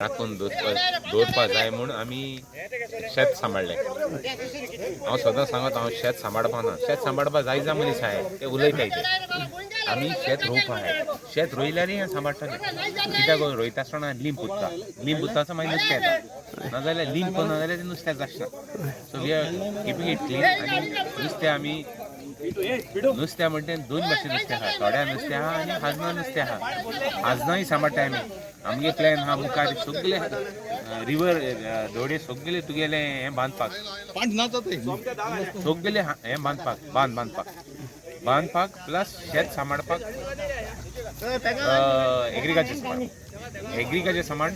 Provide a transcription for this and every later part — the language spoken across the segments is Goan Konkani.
राखून दवरपा जाय म्हूण आमी शेत सांबाळ्ळें. हांव सदां सांगत, हांव शेत सांबाळपा ना, शेत सांबाळपा जाय जा मनीस आहाय ते उलयताय ते. आमी शेत रोवपा आहाय. शेत रोयल्यारय हें सांबाळटलें. कित्याक रोयता आसतना लिंप उरता, लिंप उरता आसतना मागीर नुस्तें येता, नाजाल्यार लिंप ना जाल्यार तें नुस्तें जाचना. So we are keeping it clean. आनी नुस्तें, आमी नुस्त्या म्हणटे दोन भाशेन नुस्तें आहा. थोड्या नुस्तें आहा आनी हाजना नुस्तें आहा. हाजनाय सांबाळटाय आमी. आमगे प्लॅन आहा, मुखार सगळे रिवर धोडे सगळे तुगेले हें बांदपाक, सगळे हें बांदपाक, बांद बांदपाक, बांदपाक प्लस शेत सांबाळपाक, एग्रीकल्चर सांबाळ, एग्रीकल्चर सांबाळ,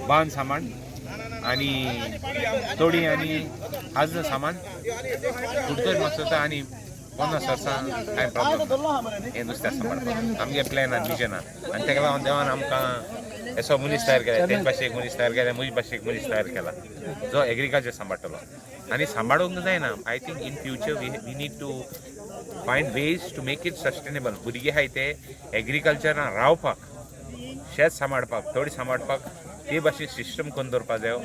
बांद सामान आनी तोडी आनी आजना सामान कुडतरी मातसो. आनी 50 वर्सां कांय प्रॉब्लम ना हें नुस्त्या सांबाळपाक. आमगे प्लॅन आनी विजन आहा. आनी तेका लागून देवान आमकां असो मनीस तयार केला, तेज भाशेक मनीस तयार केला, म्हजे भाशेक मनीस तयार केला, जो एग्रीकल्चर सांबाळटलो. आनी सांबाळूंक जायना, I think in future we need to find ways to make it sustainable. भुरगे आहाय ते एग्रीकल्चरान रावपाक, शेत सांबाळपाक, तोडी सांबाळपाक, ते भाशेन सिस्टम करून दवरपा जायो.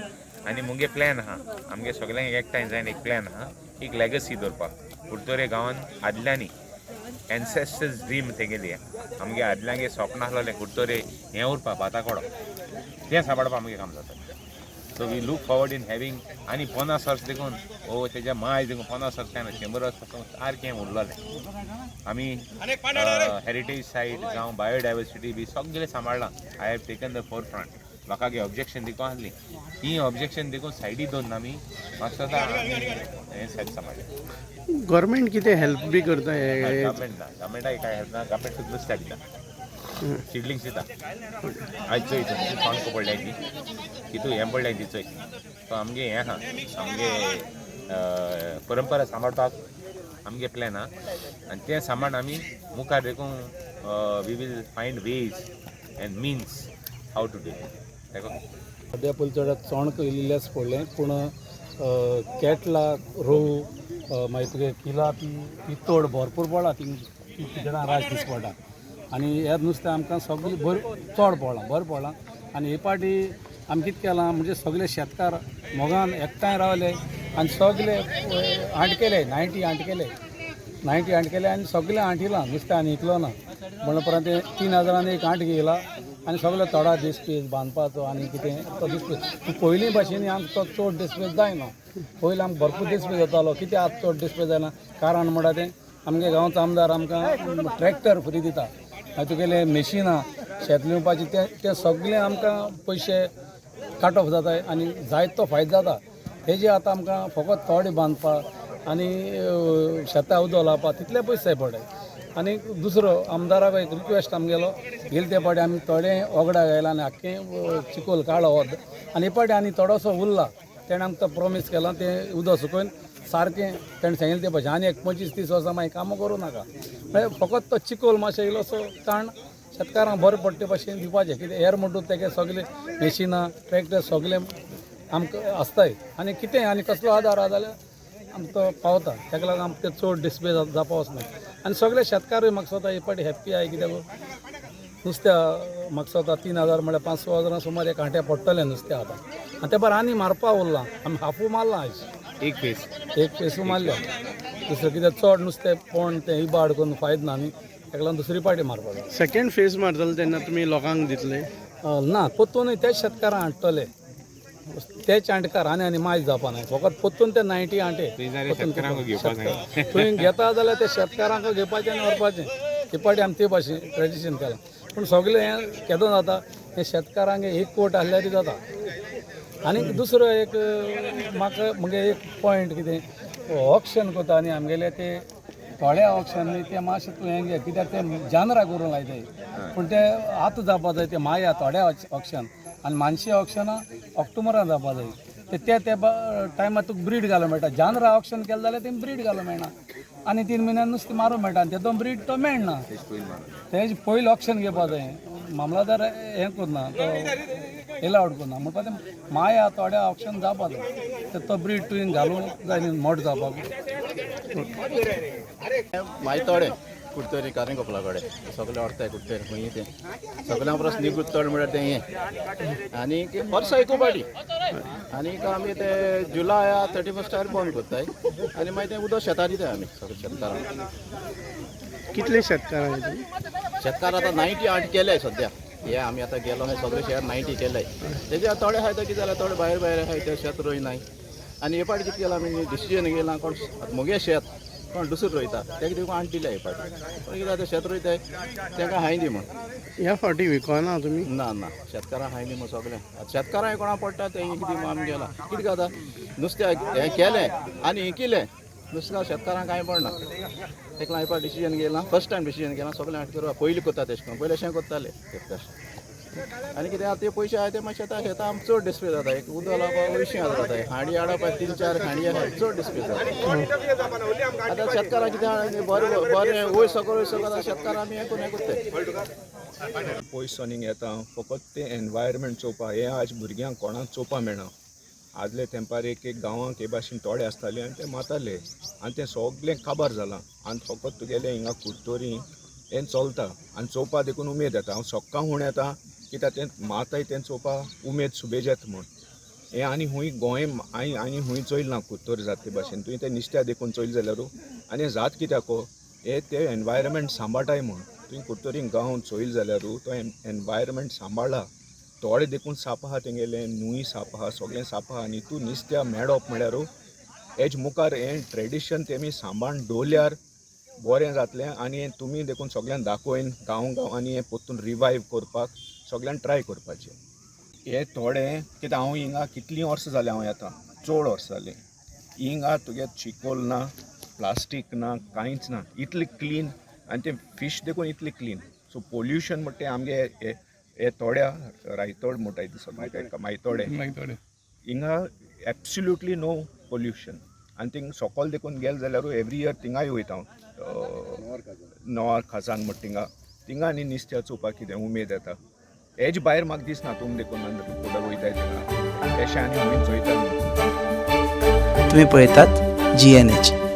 आनी मुगे प्लॅन आहा, आमगे सगल्यांक एकठांय जायन एक प्लॅन आहा, एक लेगसी दवरपाक कुडतोरे गांवान. आदल्यांनी एन्सेस्टर्स ड्रीम तेगेली, आमगे आदल्यांगे स्वप्न आसलेलें कुडतोरे हें उरपा, भाताकडो, तें सांबाळपा आमगे काम जाता. So we look forward in having आनी 50 वर्स देखून ओ तेज्या माय देखून 50 वर्स काय ना, 100 वर्स पासून सारकें उरलेलें. आमी हेरिटेज सायट जावं बायोडायवर्सिटी बी सगळें सांबाळ्ळां. I have taken the forefront. लोकांक ऑब्जेक्शन देखून आहली, ती ऑब्जेक्शन देखून सायडी दवरून आमी म्हाका दिसता आमी हें सायड सांबाळ्ळें. गव्हर्मेंट कितें हेल्प बी करता हे? गव्हर्मेंट ना, गव्हर्मेंटाक काय हेल्प ना. गव्हर्मेंट सुद्दां नुस्त्याक दिता, सिडलिंग्स दिता. आयज चोय तुमची कोणको पडल्या ती, तितू हें पडल्या ती चोय. सो आमगे हें आहा, आमगे परंपरा सांबाळपाक आमगे प्लॅन आहा. आनी तें सांबाळून आमी मुखार देखून we will find ways and means how to do तेका. सद्या पयलीं चड चोणक इल्लें पडलें, पूण केटला, रोव, मागीर तुगे किला, पितोड भरपूर पडला. थिंग कितें रास दीस पडटा आनी हें नुस्तें आमकां सगळें बरें चड पडलां, बरें पडलां. आनी हे पाटी आमी कितें केलां म्हणजे सगळे शेतकार मोगान एकठांय रावले आनी सगळे आंट केले, 90 आंट केले, 90 आंट केले आनी सगळे आंटिलां नुस्तें आनी इकलो ना. म्हणल्या उपरांत ते 3000न एक आंट घेयला आनी सगळे थोडा दीस बांदपाचो आनी कितें तो दीस. पयलीं भाशेन आमकां तो चड डिस्पेस जायना. पयलीं आमकां भरपूर डिस्पेस जातालो. कितें आतां चड डिस्पेस जायना, कारण म्हणटा तें आमगे गांवचो आमदार आमकां ट्रॅक्टर फ्री दिता, मागीर तुगेले मेशिनां शेत लिवपाची, ते ते सगळे आमकां पयशे कट ऑफ जाता आनी जायतो तो फायदो जाता. तेजे आतां आमकां फकत तोडे बांदपाक आनी शेतां उदक लावपाक तितले पयशे पडटाय. आनी दुसरो आमदाराक एक रिक्वेस्ट आमगेलो, गेले ते पाटी आमी थोडे ओगडा घायला आनी आख्खें चिकोल काडलो हो, आनी हे पाटी आनी थोडोसो उरला. तेणें आमकां प्रोमीस केलां, तें उदक सुकोवन सारकें तेणें सांगिल्लें ते भाशेन. आनी एक 25-30 वर्सां मागीर कामां करूं नाका. म्हळ्यार फकत तो चिकोल मातशें इल्लोसो ताण शेतकारांक बरें पडटे भाशेन दिवपाचें. कितें हेर म्हणटूच तेगे सगळे मेशिनां, ट्रॅक्टर सगळे आमकां आसताय आनी कितें आनी कसलो आदार आहा जाल्यार आमकां तो पावता. ताका लागून आमकां ते चड डिस्प्ले जावपा वचना. आनी सगळे शेतकारूय म्हाका दिसता हे पाटी हॅप्पी आहाय. कित्याक नुस्त्या म्हाका दिसता 3000 म्हळ्यार 5-6 हजारां सुमार एक आंट्या पडटलें नुस्तें आतां. आनी ते भायर आनी मारपा उरलां. आमी हाफू मारलां आयज. एक फेस. एक पेसू मारल्या. दुसरें कितें चड नुस्तें पोण तें इबाड करून फायद ना न्ही, ताका लागून दुसरी पाटी मारपाक जाय. सेकंड फेज मारतले तेन्ना तुमी लोकांक दितले? ना, पोत्तूनय तेच शेतकारां हाडटले, तेच आंटकार. आनी आनी मायज जावपा ना, फकत पोत्तून ते 90 आंटे. थंय जाल्यार शेतकारांक घेवपाक जाय. तुवें घेता जाल्यार ते शेतकारांक घेवपाचें आनी व्हरपाचें. ते पाटी आमी ते भाशेन ट्रेडिशन केलां. पूण सगळें हें केदो जाता, हें शेतकारांक एक कोट आहल्यार जाता. आनी दुसरो एक म्हाका मुगे एक पॉयंट, कितें ऑक्शन करता आनी आमगेले ते थोडे ऑक्शन न्ही, ते मातशें तूं हें घे. कित्याक ते जानवरां करूंक लायताय, पूण ते आतां जावपा जाय ते माया थोडे ऑक्शन आनी मानशी ऑक्शनां ऑक्टोबरान जावपा जाय. ते ते ते टायमार तुका ब्रीड घालूंक मेळटा. जानवरां ऑक्शन केलें जाल्यार तें ब्रीड घालूंक मेळना आनी 3 म्हयन्यान नुस्तें मारूंक मेळटा आनी तेदो ब्रीड तो मेळना. तेज पयलीं ऑक्शन घेवपा जाय. मामलादार हें करना, तो एलावड करना. म्हणपा तें माया थोडे ऑक्शन जावपा जाय, ते तो ब्रीड तुवें घालूंक जाय न्ही मोठो जावपाक. मायतोडे. कुडतरी कारेंकोपला कडेन सगळे व्हरताय कुडतरी खंय तें सगळ्यां परस निगूत चड म्हळ्यार तें हें आनी वर्सा एकू पाटी. आनीक आमी ते जुलय 31 बंद करताय आनी मागीर तें उदक शेतां दिताय आमी सगळे शेतकारांक. कितले शेतकार आहात तुमी? शेतकार आतां 98 केले सद्या. हे आमी आतां गेलो हे सगळे शेत 90 केले. तेजे थोडे आहाय ते कितें जाल्यार थोडे भायर भायर आहाय ते शेत रोयनाय. आनी हे पाटी कितें केलां आमी डिसिजन घेयलां, कोण आतां मुगे शेत कोण दुसरो रोयता तेका देखून आनी दिल्या हे पाटी. पण कितें आतां शेत रोयताय तेका हांय दी म्हण. ह्या फावटी विकना तुमी? ना ना, शेतकारांक हांय दी म्हण सगळें. आतां शेतकारांक कोणा पडटा तें कितें म्हण आमी गेला कितें जाता नुस्त्या हें केलें आनी इकिलें नुस्त्या शेतकारांक कांय पडना. तेका लागून हे पाटी डिसिजन घेयलां, फर्स्ट टायम डिसिजन घेयलां सगळें आट करपा. पयलीं करता तेशें करून, पयलीं अशें करताले शेतकार. आनी कितें आतां ते पयशे आहाय ते मागीर शेतां शेतां आमकां चड डिस्प्ले जाता. एक उदक लावपाक 80,000 जाता, हांडी हाडप 3-4 हांडी आहाय चड डिस्प्ले जाता. आतां शेतकारां कितें आहा, बरें बरें वयर सकयल वयर सकयल आतां शेतकारां आमी हें करून हें करताय. पयस सावन हिंगा येता फकत तें एनवायरमेंट चोवपा. हें आज भुरग्यांक कोणाक चोवपा मेळना. आदले तेंपार एक एक गांवांक हे भाशेन तोडे आसताले आनी ते मारताले आनी तें सगलें काबार जालां. आनी फकत तुगेलें हिंगा कुडतरी हें चलता आनी चोवपा देखून उमेद येता. हांव सक्कां म्हूण येता कित्याक तें माताय तें चोवपा उमेद सुबेज येता म्हूण. हें आनी खूंय गोंय आनी खूंय चोयल ना कुडतरी जाता ते भाशेन. तुवें तें निस्त्या देखून चोयल जाल्यारू आनी हें जात कित्याक हे ते एनवायरमेंट सांबाळटाय म्हूण. तुवें कुडतरी गांव चोयल जाल्यारू तो एनवायरमेंट सांबाळ्ळा. थोडे देखून साप आहा तेंगेलें, न्हूय साप आहा, सगळें साप आहा. आनी तूं निस्त्या मेळप म्हळ्यारू हेज मुखार हें ट्रेडिशन तेमी सांबाळून दवरल्यार बरें जातलें. आनी हें तुमी देखून सगळ्यांक दाखोवन गांव गांवांनी हें परतून रिवायव करपाक सगळ्यांक ट्राय करपाचें. हे थोडे कित्याक हांव हिंगा कितलीं वर्सां जालीं हांव येता, चड वर्सां जालीं हिंगा. तुगे चिकोल ना, प्लास्टीक ना, कांयच ना, इतलें क्लीन आनी तें फीश देखून इतलें क्लीन. सो पोल्युशन म्हणटा तें आमगे हे थोड्या रायतोड म्हणटाय ते सगळे मायतोडे हिंगा एब्सोल्युटली नो पोल्युशन. आनी थिंग सोकोल देखून गेले जाल्यारूय एवरी इयर थिंगाय वयता हांव, नवार खासान म्हणटा थिंगा. थिंगा आनी निस्त्या चोवपाक कितें उमेद येता. हेज भायर म्हाका दिसना तुमी देखून फुडें वयताय थिंगा एशें आनी हुंय चोयता न्हू. तुम्ही पळयतात GNH.